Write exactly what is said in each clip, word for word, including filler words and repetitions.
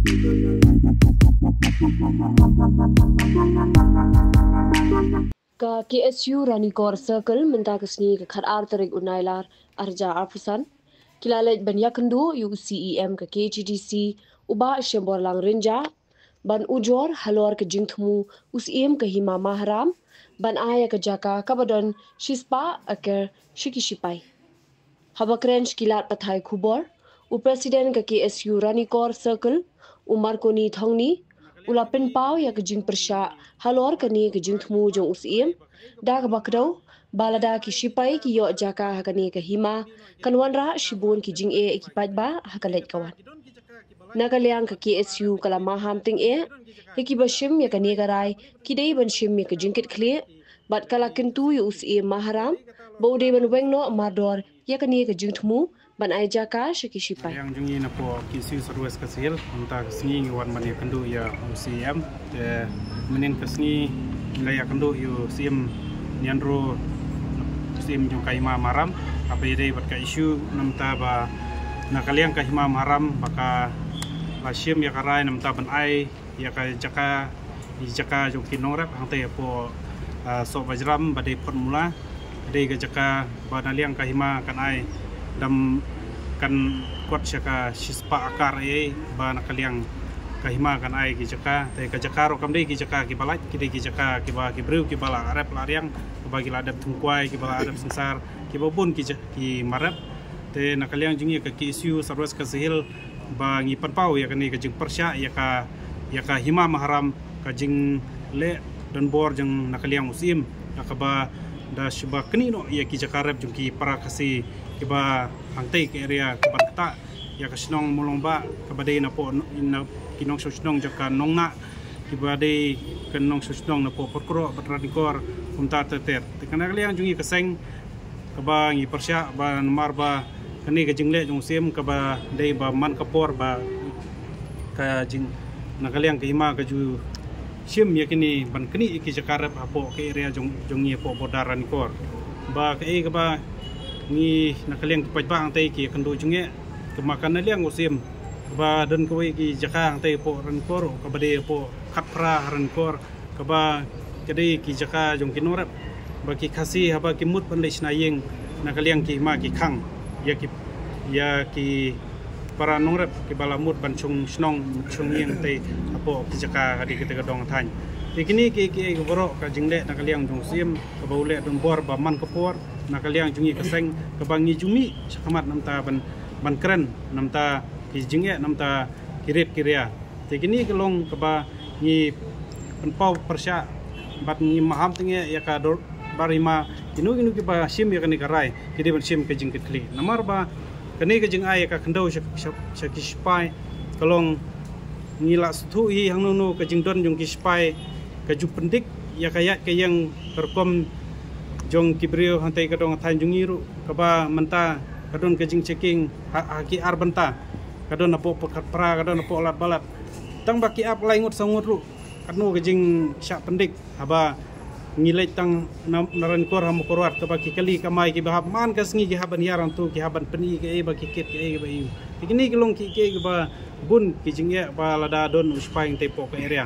Ka K S U Ranikor Circle mynta ka sngi ka khat ar tarik u Nailar arja arphew san ki la leit ban ïakynduh ïa u C E M ka K H A D C u Bah Shemborlang Rynjah ban ujor halor ka jingthmu u Syiem ka Hima Maharam ban ai ïa ka jaka kaba don shispah akar sha ki shipai. Haba kren sha ki lad pathai khubor, u President ka K S U Ranikor Circle, u Marconi Thongni, u la pynpaw ïa ka jingpyrshah halor kane ka jingthmu jong u Syiem da kaba kdew ba lada ki shipai ki ïoh jaka ha kane ka hima, kan wanrah shibun ki jingeh ïa ki paidbah ha ka leit ka wan. Na ka liang ka K S U ka la maham tyngeh ïa kiba shim ïa kane ka rai, ki dei ban shim ïa ka jingkitkhlieh, bad ka la kyntu ïa u Syiem Maharam ba u dei ban weng noh mardor ïa kane ka jingthmu ban ai jaka sha ki shipai. Liang jong ngi napoh K S U South West Khasi Hills, mynta ka sngi ngi wan ban ïakynduh ïa u Syiem. Te mynnin ka sngi ngi la ïakynduh ïa u Syiem Nianro, Syiem jong ka Hima Maharam, haba ïadei bad ka issue namar ba na ka liang ka Hima Maharam ba ka la shim ïa ka rai namar ban ai ïa ka jaka, ïa jaka jong ki nongrep hangtei hapoh, ah, Sohbajram ba dei Photmula. Dei ka jaka ba na liang ka hima kan ai, dam kan kot sha ka shispah akar ei, ba na ka liang ka hima kan ai ki jaka. Te ka jaka ruh kam dei ki jaka kiba lait, ki dei ki jaka kiba ki briew kiba la rep la riang, kiba ki la dep thungkwai, kiba la dep synsar, kiba bun ki ja-, ki marep. Te na ka liang jong ngi ka K S U South West Khasi Hills ba ngi pynpaw ïa kane ka jingpyrshah ïa ka, ïa ka Hima Maharam, ka jingleh donbor jong na ka liang u Syiem, ïa kaba da shu ba knieh noh ïa ki jaka rep jong ki para Khasi kiba hangtei ka area kaban ktah ïa ka shnong Mawlongbah kaba dei napoh no-, na ki nongshong shnong jong ka Nongnah, kiba dei ka nongshong shnong napoh Pyrkroh bad Ranikor kumta ter ter. Te ka na ka liang jong ngi ka seng kaba ngi pyrshah ba namar ba kane ka jingleh jong u Syiem kaba dei ba man ka por ba ka jing, na ka liang ka hima ka ju shim ïa kine ban knieh ïa ki jaka rep hapoh ka area jong, jong ngi hapoh border Ranikor. Ba kaei kaba ngi na ka liang ki paidbah hangtei ki ïakynduh jingeh, kaba ka na liang u Syiem kaba don kawei ki jaka hangtei hapoh Ranikor, kaba dei hapoh khatphra Ranikor, kaba ka dei ki jaka jong ki nongrep, ba ki Khasi haba ki mut ban leit shna ïing na ka liang ki hima ki khang ïa ki, ïa ki para nongrep kiba la mut ban shong shnong, shong ïing tei hapoh ki jaka ka dei kita ka dong thaiñ. Te kine ki, ki, ki baroh ka jingleh na ka liang jong u Syiem kaba u leh donbor ba man ka por na ka liang jong ngi ka seng, kaba ngi ju mih shakhmat namar ban, ban kren namar ki jingeh, namar ki rit ki ria. Te kine ki long kaba ngi pynpaw pyrshah bad ngi maham tyngeh ïa ka dorbar hima, kino kino kiba shim ïa kane ka rai ki dei ban shim ka jingkitkhlieh. Namar ba kane ka jingai ïa ka khyndew sha, sha, sha ki shipai ka long, ngi la sngewthuh hi hangno hangno ka jingdon jong ki shipai ka ju pyndik ïa ka ïaid ka ïeng ka rukom jong ki briew hangtei ka dong thaiñ jong ngi ruh, kaba mynta ka don ka jingchecking ha, ha ki ar bynta. Ka don hapoh Khatphra, ka don hapoh Ladbalat. Tang ba ki ap lai ngut saw ngut ruh, katno ka jingshah pyndik haba ngi leit tang na, na Ranikor ha Mawkyrwat, kaba ki kali kamai kiba hap man ka sngi ki hap ban ïar hangto, ki hap ban pyni kaei ba ki kit, kaei ba ïoh. Te kine ki long ki, ki, kiba bun ki jingeh ba lada don u shipai hangtei hapoh ka area.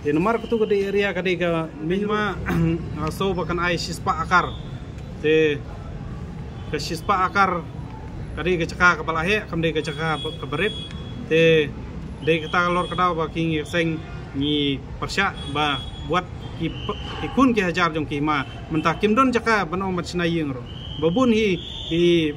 Te namar katu ka dei area ka dei ka mima, ah, so ba kan ai shispah akar. Te ka shispah akar ka dei ka jaka kaba la heh, kam dei ka jaka ba, kaba rit. Te dei kata ka lor ka daw ba ki ngi seng ngi pyrshah ba wat ki p-, ki khun ki hajar jong ki hima mynta kim don jaka ban ong ban shna ïing ruh. Ba bun hi ki,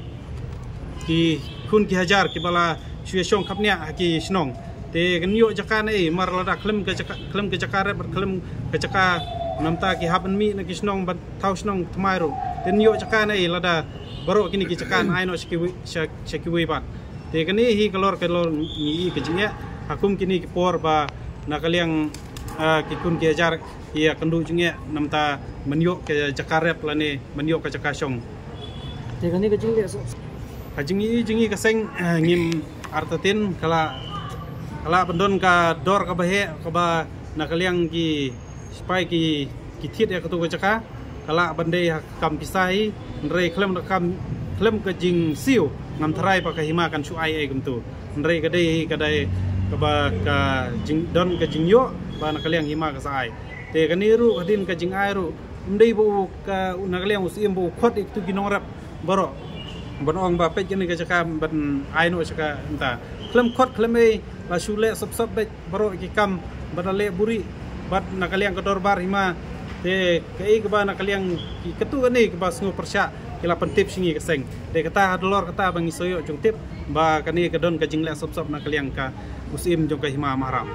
ki khun ki hajar kiba la shu ïa shong khapniah ha ki shnong. Te kin ïoh jaka ne ei, mar lada khlem ka jaka, khlem ka jaka rep, khlem ka jaka namar ki hap ban mih na ki shnong ban thaw shnong thymmai ruh. Te kin ïoh jaka ne ei lada baroh kine ki jaka ai noh sha kiwei, sha, sha kiwei pat. Te kane hi ka lor, ka lor ngi i ka jingeh ha kum kine ki por ba na ka liang, ah, ki khun ki hajar ki ïakynduh jingeh namar ban ïoh ka jaka rep lane ban ïoh ka jaka shong. Te kane ka jingleh so. Ka jing i, jing i ka seng, eh, ngim artatien ka la, ka la ban don ka dor kaba heh kaba na ka liang ki shipai ki, ki thied ïa katu ka jaka. Ka la ban dei ha ka kam pisa hi, hynrei khlem da kam, khlem ka jingsiew ngam tharai ba ka hima kan shu ai ei kumtu. Hynrei ka dei hi ka dei kaba ka jing, don ka jingïoh ba na ka liang hima ka sa ai. Te kane ruh hadien ka jingai ruh, ym dei ba u ka, na ka liang u Syiem ba u khot ïa kitu ki nongrep baroh ban ong ba peit kane ka jaka ban ai noh sha ka, nta khlem khot khlem ei, la shu leh sop sop beit baroh ki kam bad la leh buhrieh bad na ka liang ka dorbar hima. Te kaei kaba na ka liang ki, katu kane kaba sngewpyrshah ki la pyntip sha ngi ka seng. Te kata hadalor kata ba ngi sa ïoh jingtip ba kane ka don ka jingleh sop sop na ka liang ka u Syiem jong ka hima Maharam.